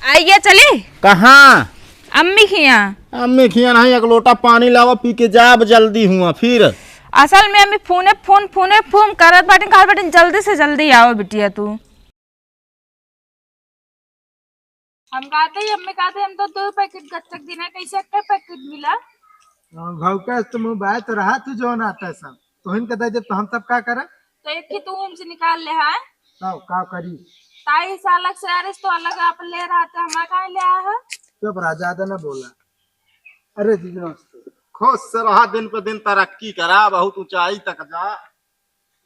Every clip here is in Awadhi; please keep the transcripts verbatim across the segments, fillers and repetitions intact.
आइए चली। कहाँ? अम्मी खिया। अम्मी खिया नहीं, एक लोटा पानी लावा, पी के जाब जल्दी हुआ फिर। असल में अम्मी फोने फोन, फोने फोन करत बाटिन, कहत बाटिन, "जल्दी से जल्दी आओ बिटिया तू।" हम कहते ही, अम्मी कहते, "हम तो दो पैकेट गच्चक दिन है, कैसे एक पैकेट मिला?" हाँ, भाव का तो मुँह बाय तो रहा तू जो ना आता सब। तोहिन के दे दे तो हम तब का करब? तो एक ही तू हमसे निकाल ले है। तब का करी? ताई सालक से अरे तो अलग आप ले रहा था, हमारा काहे ले आया है? चुप रहा, ज्यादा ना बोला। अरे जी नमस्ते। खुश से रहा, दिन पे दिन तरक्की करा, बहुत ऊंचाई तक जा।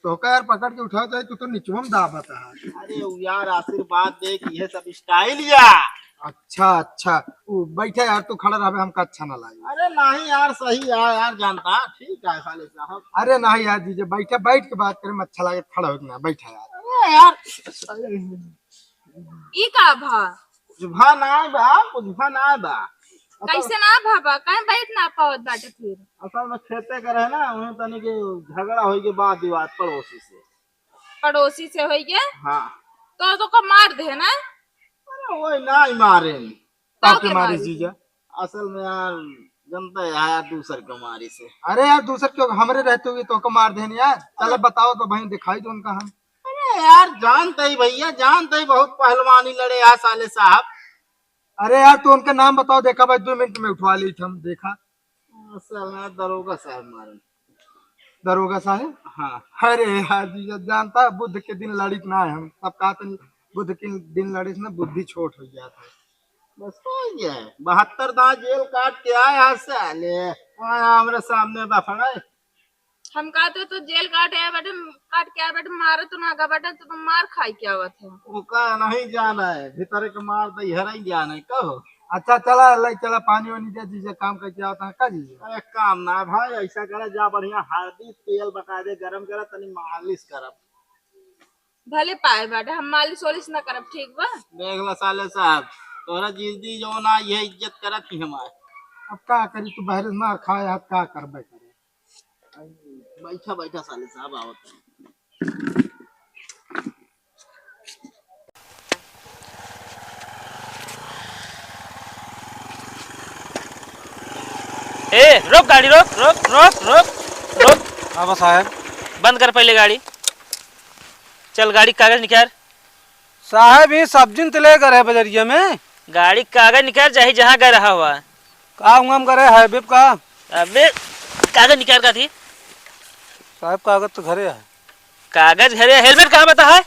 तोहका यार पकड़ के उठाओ जाए, तू तो निचवा में दाबत है। अरे उ यार आशीर्वाद दे कि ये सब स्टाइल या। अच्छा, अच्छा, उ बैठे यार, तू खड़ा रहबे, हमका अच्छा ना लागे। अरे नहीं यार, सही है यार, जानता, ठीक है साले साहब। अरे नहीं यार जीजा, बैठे, बैठ के बात करे में अच्छा लागे, खड़ा होके ना, बैठे यार। अरे यार, ई का भा? कुछ भा ना बा, कुछ भा ना बा। असल कैसे ना भा बा? काहे बैठ ना पावत बाटे फिर? असल में खेते करे है ना, वहीं तनी के झगड़ा होई के बात विवाद पड़ोसी से। पड़ोसी से होई के? हाँ। तो, तो को मार दे ना? अरे वही ना ही मारे। का काके के मारे मारे? जीजा? असल में यार, जनता है यार, दूसर के मारी से। अरे यार, दूसर के हमरे रहते हुए तो को मार देन यार। चलो अरे। बताओ तो भाई, दिखाई दो उनका हम। अरे यार, जानते ही भैया, जानते ही बहुत पहलवानी लड़े यार साले साहब। अरे यार, तू उनका नाम बताओ, देखा भाई, दो मिनट में उठवा ली हम, देखा। असल में दरोगा साहब मारे। दरोगा साहब? हाँ। अरे यार जीजा, जानता है, बुध के दिन लड़ित ना है हम। अब कहा तनी, बुध के दिन लड़ित ना, बुद्धि छोट हो गया था। बस हो गया है। बहत्तर दांत जेल काट के आया है साले। वहाँ हमरे सामने बफड़े। हम कहते तो जेल काट आया बेटे, काट के आया बेटे, मारे तो ना गा बेटे, तो, तो मार खाई के आवत है। ओका नहीं जाना है, भीतर के मार दे, हर ही जाना है, कहो। अच्छा चला, ले चला, पानी वानी दे दीजिए, काम करके आवत है, का दीजिए? अरे काम ना भाई, ऐसा करा, जा बढ़िया हल्दी तेल बता दे, गरम करा, तनी मालिश करब। भले पाए बाटे, हम मालिश वालिश ना करब, ठीक बा? देख ला साले साहब, तोहरा जिद्दी जो ना, ये इज्जत करत ही हमार। अब का करी, तू बहरे से मार खाए, अब का करबे करे? बैठा, बैठा साले साहब, आवत है। ए, रोक गाड़ी, रोक, रोक, रोक, रोक, रोक। हाँ बा साहेब। बंद कर पहिले गाड़ी। चल गाड़ी कागज निकाल। साहेब, ई सब्जी न त ले गए रहे बजरिया में। गाड़ी कागज निकाल, चाहे जहाँ गए रहा हुआ। का हुआ हम करे है बेब का? अबे, कागज निकाल का थी? साहेब, कागज तो घरे है। कागज घरे है, हेलमेट कहाँ बता है?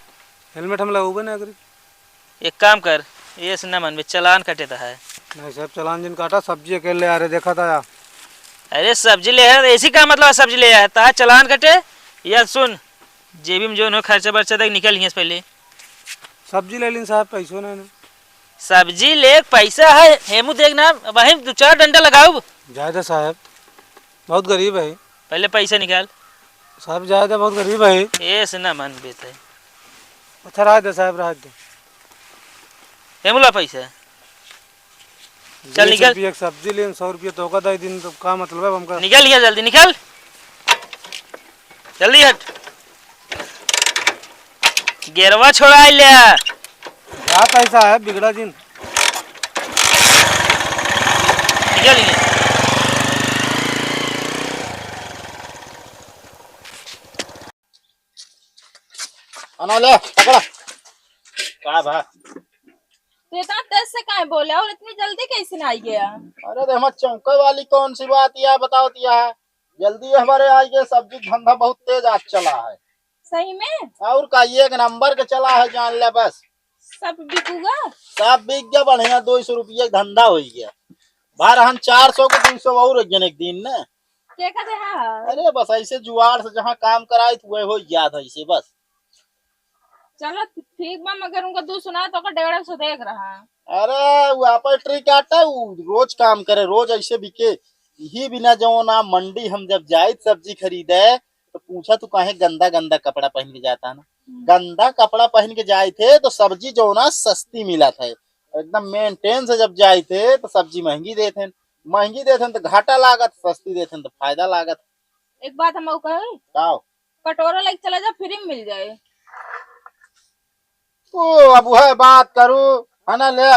हेलमेट हम लगौबे ना करी। एक काम कर, ये से ना मन में चालान कटे तो है। नहीं साहेब, चालान जिन काटा, सब्जी अकेले आ रहे, देखा था। अरे सब्जी ले है, ऐसी का मतलब है सब्जी ले है? ता चालान कटे। या सुन, जेबी में जोन हो खर्चा बर्चा देख निकल हियां से पहले। सब्जी ले लीन साहेब, पैसो नहीं ना। सब्जी ले पैसा है, हेमू देख ना, वही दो चार डंडा लगाऊ। जाए दे साहेब, बहुत गरीब है। पहले पैसा निकाल। साहेब जाए दे, बहुत गरीब है। ऐसे ना मन बेत है। अच्छा रह दे साहेब, रह दे। हेमू ला पैसा। चल बीस निकल। रुपये एक सब्जी लेन, सौ रुपये तोका दे दिन, तो का मतलब है हमका? निकल यहाँ जल्दी, निकल, जल्दी हट। गेरवा छोड़ा ले। क्या पैसा है बिगड़ा जिन? निकल यहाँ। आना ले, पकड़ा। का भा? तू इतना तेज से काहे बोले और इतनी जल्दी कैसे ना आई गया? अरे तो हमारे चौंके वाली कौन सी बात यह बताओ तो यह है। जल्दी हमारे आई गए, सब्जी धंधा बहुत तेज आज चला है। सही में? और का, एक नंबर के चला है, जान ले बस। सब बिकूगा? सब बिक गया, बढ़िया दो सौ रुपये का धंधा हो गया। बारह हम चार सौ के दो सौ और एक जने के दिन ने। के का देहा है? अरे बस ऐसे जुआड़ से जहाँ काम कराई तो वह हो याद है इसे बस। चलो ठीक बा, मगर उनका दू सुना तो ओकर डेढ़ सौ देख रहा। अरे वो आपन ट्रिक आटा, वो रोज काम करे, रोज ऐसे बिके। यही बिना जो ना मंडी हम जब जाइत सब्जी खरीदे तो पूछा तू काहे गंदा गंदा कपड़ा पहन के जाता है ना। हम्म। गंदा कपड़ा पहन के जाए थे तो सब्जी जो ना सस्ती मिला था, एकदम मेंटेन से जब जाए थे तो सब्जी महंगी देते हैं, महंगी देते हैं तो घाटा लागत, सस्ती देते हैं तो फायदा लागत। एक बात हम कहे, का? कटोरा लेके चला जा, फ्री में मिल जाए। ओ, अब वह बात करू, है ना, ले।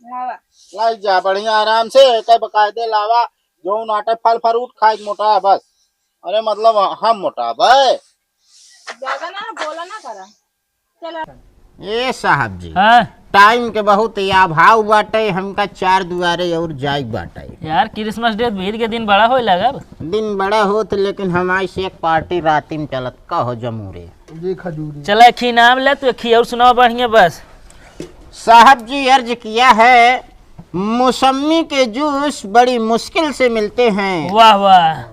लावा। लाई जा बढ़िया आराम से, एके बकायदे लावा, जौन आटे फल फ्रूट खाए के मोटा है बस। अरे मतलब हम मोटा बे। ज्यादा ना बोला ना करा। चला। ए साहब जी, हाँ। टाइम के बहुत अभाव बाटे, हमका चार दुआरे और जाए बाटे। यार, क्रिसमस डे बीत के दिन बड़ा होए लगल। दिन बड़ा होत, लेकिन हमारी से एक पार्टी राती में चलत, कहो जमूरे। जी खजूरी। चला, एक ही नाम ले, तू एक ही और सुनाओ बढ़िया बस। साहब जी अर्ज किया है, मौसमी के जूस बड़ी मुश्किल से मिलते हैं। वाह, वाह।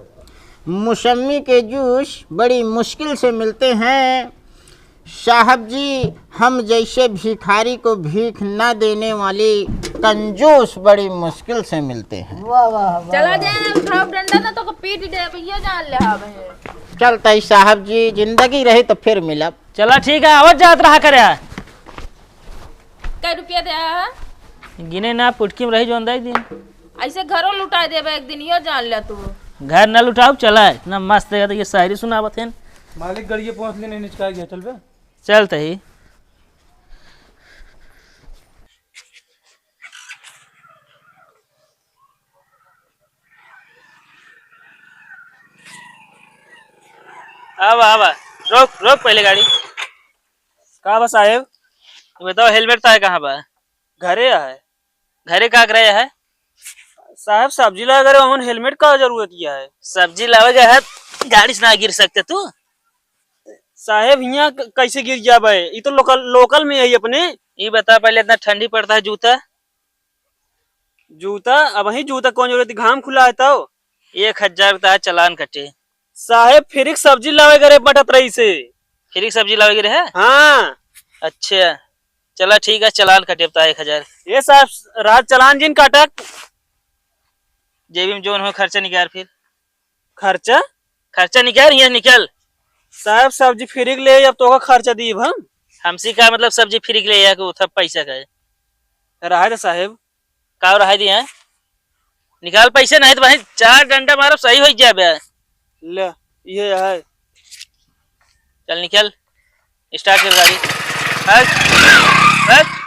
मौसमी के जूस बड़ी मुश्किल से मिलते हैं। साहब जी, हम जैसे भिखारी को भीख ना देने वाली कंजूस बड़ी मुश्किल से मिलते हैं। वाह, वाह, वाह, चला वाह। जाए, उठाओ डंडा ना तो को पीट दे, भैया जान ले हवे। चलता ही साहब जी, जिंदगी रही तो फिर मिलब। चला ठीक है, आवत जात रहा करे। कै रुपया दे आया है? गिने ना, पुटकी में रही जौन दाई दिन। ऐसे घरों लुटा देबे एक दिन, यो जान ले तू। घर ना लुटाओ, चला, इतना मस्त है तो ये शायरी सुनावत है। मालिक गड़िए पहुँच लेने निचका गया, चल बे। चल तही। आवा, आवा, रोक, रोक पहले गाड़ी। का बा साहेब? बताओ, हेलमेट तो है कहाँ बा? घरे है। घरे का करे है? साहेब, सब्जी लावे गए, हमन हेलमेट का जरूरत किया है? सब्जी लावे गए है, गाड़ी से ना गिर सकते तू? साहेब, हियाँ क-, कैसे गिर जाबे? ई तो लोकल, लोकल में है अपने। ई बता, पहले इतना ठंडी पड़ता है, जूता? जूता? अब ही जूता कौन जरूरत, घाम खुला है तो। एक हजार का चालान कटे। साहेब, फ्री क सब्जी लावे गए रहे बटत रही से। फ्री क सब्जी लावे गए रहे? हाँ। अच्छा, चला ठीक है, चालान कटे बता एक हजार। ये साहब, रात चालान जिन काटक। जेबी में जोन हो खर्चा निकाल फिर। खर्चा? खर्चा निकाल, यहाँ निकल। साहब, सब्जी फ्री क ले, अब तोका खर्चा दीब हम। हमसे का मतलब सब्जी फ्री क ले, या को सब पैसा का है? रहा दे साहेब। का रहा दिया है? निकाल पैसे, नहीं तो भाई चार डंडा मारो, सही हो जाबे। ले, ये है। चल निकल, स्टार्ट कर गाड़ी। हट, हट।